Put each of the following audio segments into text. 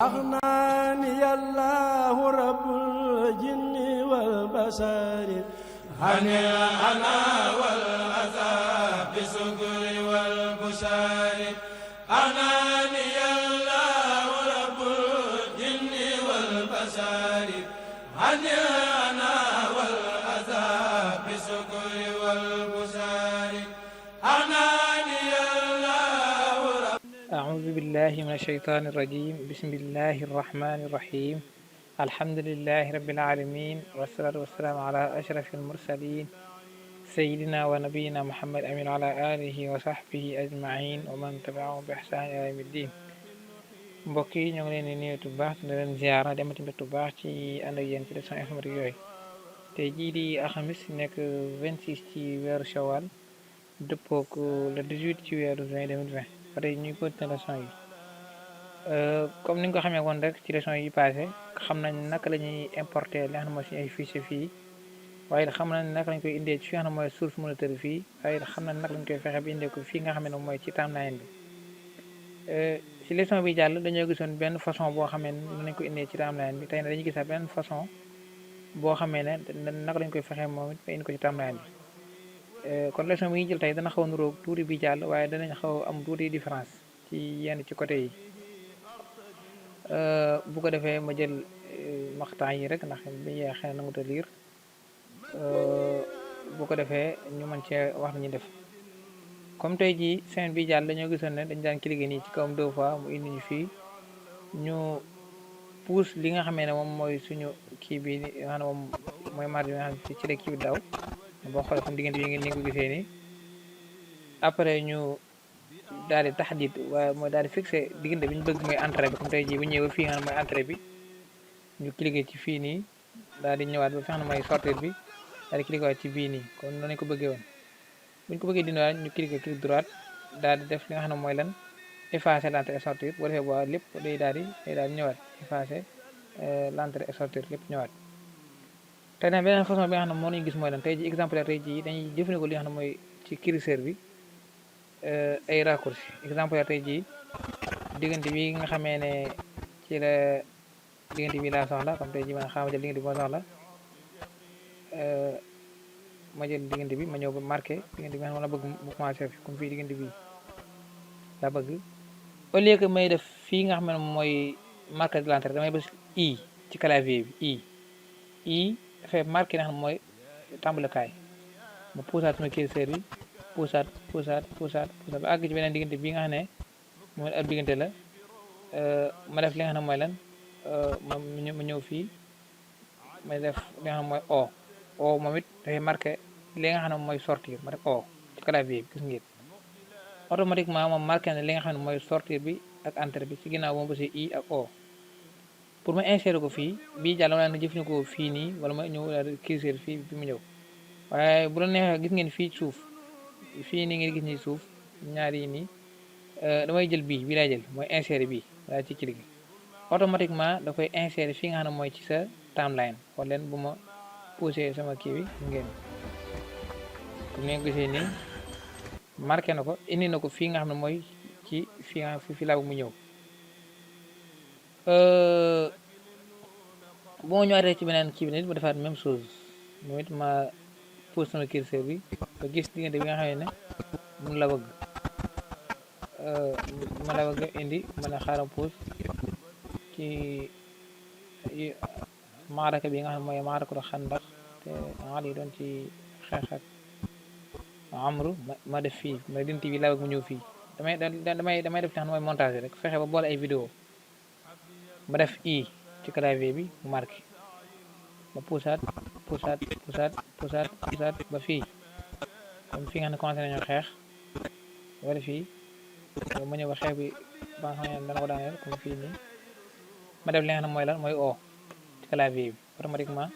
أغناني الله رب الجن والبشر عن الأنا والأذى بسكر والبشر أغناني الله رب الجن والبشر عن الأنا والأذى بسكر والبشر أغناني الله رب. أعوذ بالله من الشيطان الرجيم. بسم الله الرحمن الرحيم. الحمد لله رب العالمين، والصلاة والسلام على أشرف المرسلين سيدنا ونبينا محمد أمين على آله وصحبه أجمعين ومن تبعهم بإحسان إلى يوم الدين. mbokk yi ñoo ngi leen di nuyu bu baax di leen ziara demati mbir bu baax ci ànd ak yéen ci leçon informatique yooyu. tey jii di alxamis nekk 26 ci weeru Shawwal dëppook le 18 ci weeru juin 2020. ba tey ñuy continuer leçon yi comme ni nga ko xamee woon rek ci leçon yi passé xam nañ naka la ñuy importer li nga xam ne mooy suñu ay fichier fii, waaye xam nañ naka lañ koy indee ci fi nga xam ne mooy source moniteur fii, waaye xam nañ naka lañ koy fexe bi indee ko fii nga xam ne mooy ci timeline bi. ci leçon bi jàll dañoo gisoon benn façon boo xamee ne nañ ko indee ci timeline bi. tey nag dañuy gisaat benn façon boo xamee ne naka lañ koy fexe moom it ba indi ko ci timeline bi. kon leçon bi ñu jël tey dana xaw a niróo tuuti bi jàll, waaye danañ xaw am tuuti différence ci yenn ci côté yi. bu ko defee ma jël maxtaan yi rek ndax bi yeexee nanguta liir, bu ko defee ñu mën cee wax nañu def. comme tey jii semaine bi jàll dañoo gisoon ne dañ daan cliquer nii ci kawam 2 fois mu indi ñu fii ñu pousse li nga xamee ne moom mooy suñu kii bi nga xam ne moom mooy marge bi nga xam ne ci la kii bi daw boo xoolee comme diggante bi ngeen ni ko gisee nii. après ñu daal di taxdid, waaye mooy daal di fixé diggante bi ñu bëgg mooy entrée bi. comme tey jii bu ñëwee ba fii nga xam ne mooy entrée bi ñu cliquer ci fii nii, daal di ñëwaat ba fi nga xam ne mooy sortir bi daal di cliquer waat ci bii nii. kon noonu lañ ko bëggee woon. buñ ko bëggee dindiwaat ñu cliquer clic droite daal di def li nga xam ne mooy lan effacer l'entrée et sortir. boo defee boo lépp day daal di ñëwaat effacer l'entrée et sortir lépp ñëwaat. tey nag beneen façon bi nga xam ne moo ñu gis mooy lan tey ji exemplaire tey jii dañuy jëfandikoo li nga xam ne mooy ci curseur bi ay raccourci. exemplaire tey jii diggante bi nga xamee ne ci la diggante bi laa soxla, comme tey jii man xaaral ma jël diggante bi ma soxla, ma jël diggante bi ma ñëw ba marqué diggante bi nga xam ne la bëgg mu commencé fi. comme fii diggante bi la bëgg, au lieu que may def fii nga xam ne mooy marqué de l'entrée damay bës i ci clavier bi i dafay marqué nga xam ne mooy tàmbalikaay. ma puusaat sama curseur bi puusaat ba àgg ci beneen diggante bi nga xam ne mooy ab diggante la. ma def li nga xam ne mooy lan ma ñëw fii ma def li nga xam ne mooy o moom it dafay marqué li nga xam ne mooy sortir. ma def o ci clavier bi gis ngeen automatiquement moom marqué na li nga xam ne mooy sortir bi ak entrée bi ci ginnaaw moom bësee i ak o. pour ma insérer ko fii bii jàll ma na jëfandikoo fii nii, wala ma ñëw daal curseur fii bi mu ñëw. waaye bu la neexee gis ngeen fii suuf fii nii ngeen gis ni suuf ñaar yi nii damay jël bii laay jël mooy insérer bii daal ci cliquer automatiquement da koy insérer fii nga xam ne mooy ci sa timeline. xool leen bu ma poussé sama kii bi ngeen comme ngeen gisee nii marqué na ko indi na ko fii nga xam ne mooy ci fii laa mu ñëw. bu ma ñëwaatee ci beneen kii bi nit ma defaat même chose moom it ma pousse sama curseur bi ba gis diggante bi nga xam ne mun la bëgg indi ma ne xaaral pousse ci maaraka bi nga xam ne mooy maarakatu Xandaq te Ali doon ci xeex ak Amru. ma def fii ma dinti bi laa bëgg mu ñëw fii. damay def li nga xam ne mooy montage rek fexe ba boole ay vidéo. ma def i ci clavier bi mu marqué ma puusaat ba fii comme fii nga xam ne commencé nañoo xeex wala fii ma ñëw ba xeex bi ba nga xam ne dana ko daaneel comme fii nii. ma def li nga xam ne mooy lan mooy o ci clavier bi automatiquement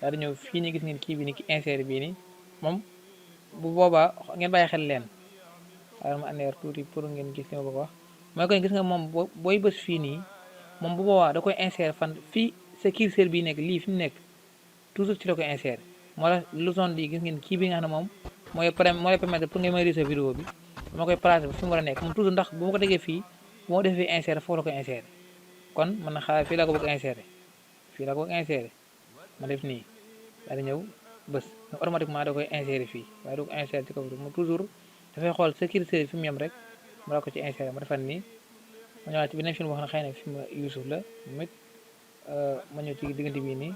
daal di ñëw fii nii gis ngeen kii bi ni ki inséré bii nii. moom bu boobaa ngeen bàyyi xel leen waaye ma andeer tuuti pour ngeen gis li ma bëgg wax mooy koy gis nga moom booy bës fii nii moom bu boobaa da koy insérer fan fii sa curseur bii nekk lii fi mu nekk toujours ci la koy insérer. moo tax leçon bi gis ngeen kii bi nga xam ne moom moo lay permettre pour nga may sa vidéo bi dama koy placer ba fi mu war a nekk moom toujours. ndax bu ma ko déggee fii bu ma defee insérer foofu la koy insérer kon man na xaar fii laa ko bëgg insérer fii laa ko bëgg insérer ma def nii daal di ñëw bës automatiquement da koy insérer fii waaye du ko insérer ci kaw mu toujours dafay xool sa curseur fi mu yem rek mu la ko ci insérer ma defal nii ma ñëwaat ci beneen film boo xam ne xëy na film Youssouf la moom it ma ñëw ci diggante bii nii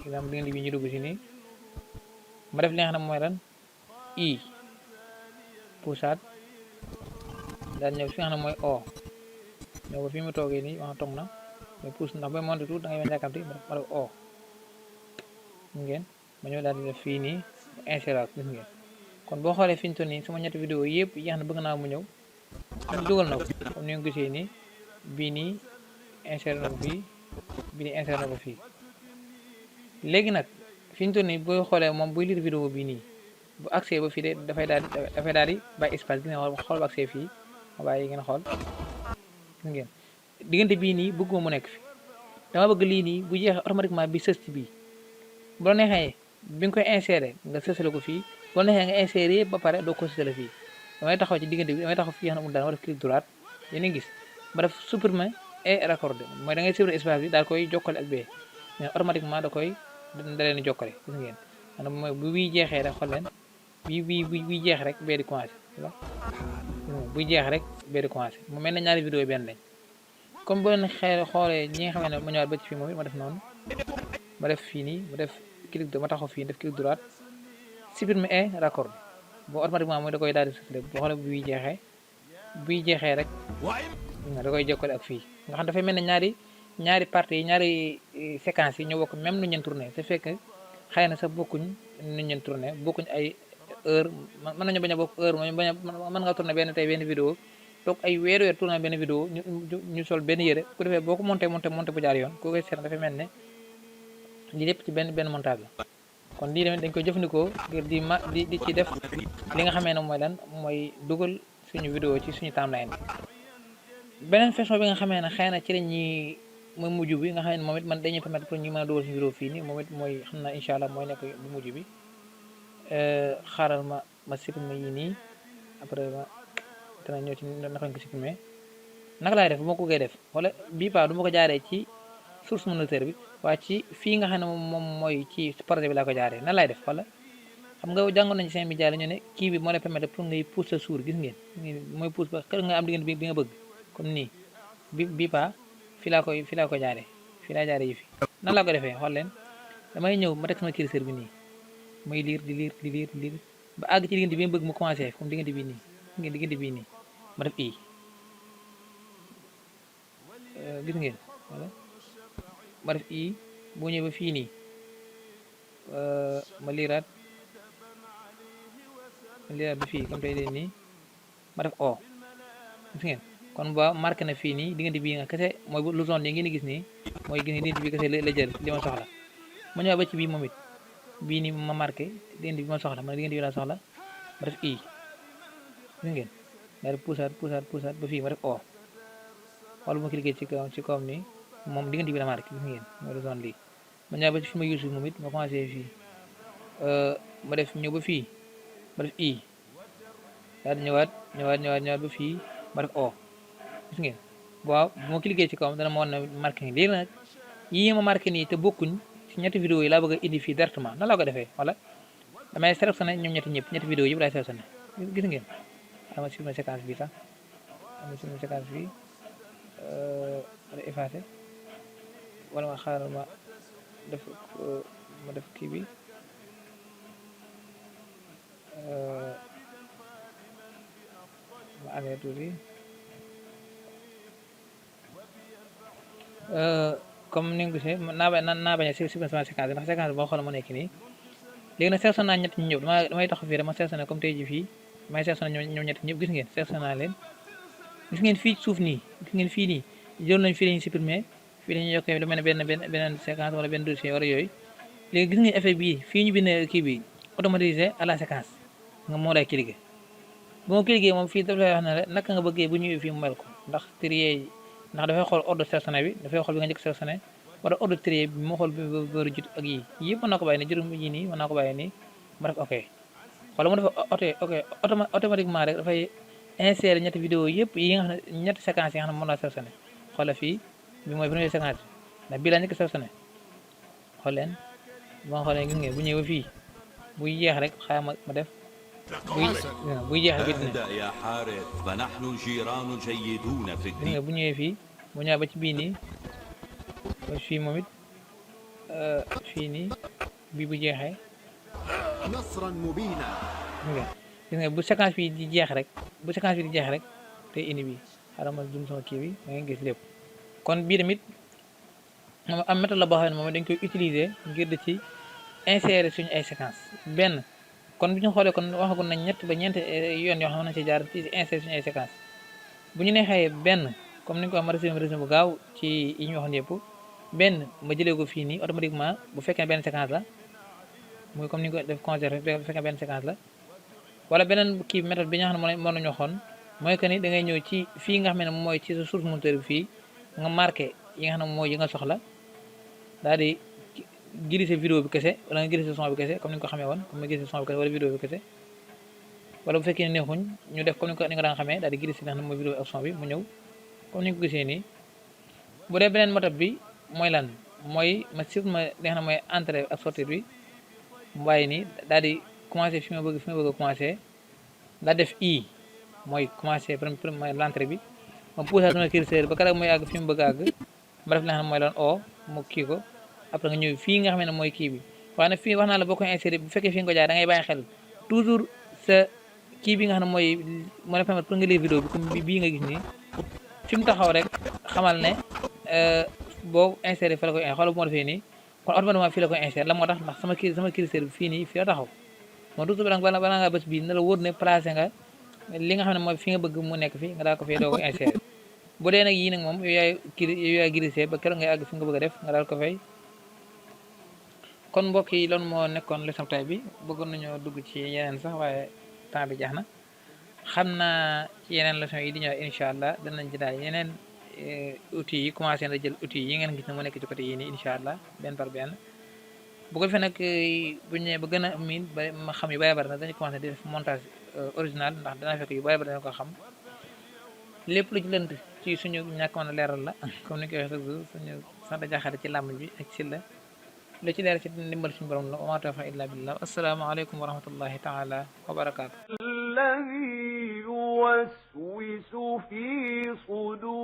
exemple diggante bii ñu dugg si nii ma def li nga xam ne mooy lan i pusaat daal ñëw fi nga xam ne mooy o ñëw ba fi mu toogee nii wax toog na mais puus ndax booy monté tuuti da ngay wen jàkkamti ma def o ngeen ma ñëw daal di def fii nii insérer gis ngeen kon boo xoolee fi ñu toll nii sama ñetti vidéo yëpp yi nga xam ne bëgg naa mu ñëw dugal na ko comme ni nga gisee nii bii nii insérer na ko fii bii nii insérer na ko fii léegi nag fi ñu toll nii booy xoolee moom buy lire vidéo bii nii bu accès ba fii de dafay daal di bàyyi espace gis ngeen xool ba accès fii ma bàyyi ngeen xool gis ngeen diggante bii nii bëgguma mu nekk fi dama bëgg lii nii bu jeexee automatiquement bi sës ci bii bu la neexee bi nga koy insérer nga sësale ko fii bu la neexee nga insérer yëpp ba pare doo ko sësale fii damay taxaw ci diggante bi damay taxaw fii xam ne amul daan ma def clic droite yéen a gis ma def supprimer et raccorder mooy da ngay supprimer espace bi daal koy jokkale ak bee mais automatiquement da leen di jokkale gis ngeen maanaam mooy bu bii jeexee rek xool leen buy jeex rek bee di commencé buy jeex rek bee di commencé mu mel ne ñaari vidéo yi benn lañ comme boo leen xoolee ñi nga xam ne ma ñëwaat ba ci fii moom it ma def noonu ma def fii nii ma def clic ma taxaw fii def clic droite supprimer et raccorder boo automatiquement mooy da koy daal di sësale boo xoolee buy jeexee rek da koy jokkale ak fii nga xam dafay mel ne ñaari parties yi ñaari séquences yi ñoo bokk même nu ñeen tourné te fekk xëy na sax bokkuñ nu ñeen tourné bokkuñ ay heure mën nañu bañ a bokk heure mën nga tourné benn tey benn vidéo donc ay weer tourné benn vidéo ñu sol benn yére ku defee boo ko monté bu jaar yoon koo koy seet dafay mel ne lii lépp ci benn montage la kon lii tamit dañ koy jëfandikoo ngir di ci def li nga xamee ne mooy lan mooy dugal suñu vidéo ci suñu timeline beneen façon bi nga xamee ne xëy na ci lañuy mooy mujj bi nga xam ne moom it man dañuy permettre pour ñu mën a dugal suñu vidéo fii nii moom it mooy xam naa incha allah mooy nekk bu mujj bi xaaral ma supprimer yi nii après ma dana ñëw ci naka lañ ko supprimer naka laay def bu ma ko koy def wala bii pas du ma ko jaaree ci source moniteur bi waaye ci fii nga xam ne moom mooy ci projet bi laa ko jaaree nan laay def wala xam nga jàngoon nañu seen média la ñu ne kii bi moo lay permettre pour ngay pousse sa suur gis ngeen mooy pousse ba kër nga am diggante bi nga bëgg comme nii bii pas fii laa ko jaaree fii laa jaaree yi fi nan laa ko defee xool leen damay ñëw ma teg sama curseur bi nii may liir di liir ba àgg ci diggante bi nga bëgg mu commencé comme diggante bii nii ngeen diggante bii nii ma def i gis ngeen wala ma def i boo ñëwee ba fii nii ma liiraat ba fii comme tey nii ma def o gis ngeen kon ba marqué na fii nii diggante bii nga kese mooy lu zone yi ngeen di gis nii mooy gis diggante bi kese la jël li ma soxla ma ñëwaat ba ci bii moom it bii nii ma marqué diggante bi ma soxla ma diggante bi laa soxla ma def i gis ngeen daal di puusaat ba fii ma def o wala bu ma cliqué ci kawam nii moom diggante bi la marqué gis ngeen mooy lu zone lii ma ñëwaat ba ci fi ma Youssouf moom it ma commencé fii ma def ñëw ba fii ma def i daal di ñëwaat ba fii ma def o gis ngeen waaw bu ma cliqué ci kawam dana ma wan ne marqué ngi léegi nag yii ma marqué nii te bokkuñ ci ñetti vidéo yi laa bëgg a indi fii directement nan laa ko defee wala damay sélectionné ñoom ñetti vidéo yëpp laay sélectionné gis ngeen ama supprimer séquence bi sax ama supprimer séquence bi wala effacé wala ma xaaral ma def kii bi ma amee tuuti comme ni nga gisee naa bañ a supprimer sama séquence bi ndax séquence bi boo xoolee ma nekk nii léegi nag sélectionné naa ñett ñi ñëw damay taxaw fii rek ma sélectionné comme tey ji fii damay sélectionné ñoom ñett ñëpp gis ngeen sélectionné naa leen gis ngeen fii suuf nii gis ngeen fii nii jël nañ fii lañuy supprimer fii lañuy yokkee lu mel ne beneen séquence wala benn dossier wala yooyu léegi gis ngeen effet bii fii ñu bind kii bi automatisé à la séquence nga moo lay cliquer bu ma cliquer moom fii daf lay wax ne la naka nga bëggee bu ñëwee fii mu mel ko ndax trier ndax dafay xool ordre sélectionné bi dafay xool bi nga njëkk sélectionné wala ordre trier bi moo xool bi bëru jut ak yii yëpp mën naa ko bàyyi ne juróom yi nii mën naa ko bàyyi nii ma def ok xoolal mu def ok automatiquement rek dafay insérer ñetti vidéo yëpp yi nga xam ne ñetti séquences yi nga xam ne moom laa sélectionné xoolal fii bi mooy première séquence bi ndax bii laa njëkk sélectionné xool leen ba nga xoolee gis ngeen bu ñëwee ba fii buy jeex rek xaaral ma def buy jeex rek bii اهدأ يا حارث فنحن جيران جيدون في gis nga الدين. bu ñëwee fii bu ñëwee ba ci bii nii ba fii moom it fii nii bii bu jeexee نصرا مبينا. gis nga bu séquence bi di jeex rek bu séquence bi di jeex rek tey indi bi xaaral ma zoom sama kii bi da ngay gis lépp kon bii tamit moom am méthode la boo xam ne moom dañ koy utiliser ngir di ci insérer suñu ay séquence benn kon bu ñu xoolee kon waxagun nañ ñett ba ñeent yoon yoo xam ne ci jaar ci insérer suñu ay séquence bu ñu neexee benn comme ni ñu ko wax ma résumé bu gaaw ci yi ñu waxoon yëpp benn ma jëlee ko fii nii automatiquement bu fekkee benn séquence la muy comme ni ñu ko def conservé bu fekkee benn séquence la wala beneen kii méthode bi nga xam ne moom la ñu waxoon mooy que ni da ngay ñëw ci fii nga xam ne mooy ci sa source moteur bi fii nga marqué yi nga xam ne mooy yi nga soxla daal di glisser vidéo bi kese wala nga glisser son bi kese comme ni nga ko xamee woon comme nga glisser son bi kese wala vidéo bi kese wala bu fekkee ne neexuñ ñu def comme ni nga daan xamee daal di glisser li nga xam ne mooy vidéo ak son bi mu ñëw comme ni nga ko gisee nii bu dee beneen méthode bi mooy lan mooy ma surtout ma li nga xam ne mooy entrée ak sortie bi mu bàyyi nii daal di commencé fi ma bëgg a commencé daa def i mooy commencé premier l'entrée bi ma poussé sama curseur ba keroog mooy àgg fi mu bëgg a àgg ma def li nga xam ne mooy lan o mu kii ko après nga ñëw fii nga xam ne mooy kii bi waaye nag fii wax naa la boo koy insérer bu fekkee fii nga ko jaar da ngay bàyyi xel toujours sa kii bi nga xam ne mooy moo la permettre pour nga lire vidéo bi comme bii nga gis nii fi mu taxaw rek xamal ne boo insérer fa la koy xoolal bu ma defee nii kon automatiquement fii la koy insérer la moo tax ndax sama curseur bi fii nii fii la taxaw moo toujours bala nga bës bii na la wóor ne placé nga li nga xam ne mooy fi nga bëgg mu nekk fi nga daal ko fee doo ko insérer bu dee nag yii nag moom yow yaay grisé ba keroog ngay àgg fi nga bëgg a def nga daal ko fay kon mbokk yi loolu moo nekkoon leçon tay bi bëggoon nañoo dugg ci yeneen sax waaye temps bi jeex na xam naa ci yeneen leçon yi di ñëw incha allah danañ ci daal yeneen outils yi commencé na jël outils yi ngeen gis ne mu nekk ci côté yii nii incha allah benn par benn bu ko defee nag bu ñu nee ba gën a miin ba ma xam yu bari bari nag dañu commencé di def montage original ndax dana fekk yu bari bari dana ko xam lépp lu ci lënt ci suñu ñàkk mën a leeral la comme ni ñu koy waxee chaque jour suñu sant jaxare ci làmb bi ak ci la lu ci leer ci ndimbal suñu borom la wa ma tawfiq illa billah assalaamu aleykum wa rahmatullahi taala wa barakaatu الذي يوسوس في صدور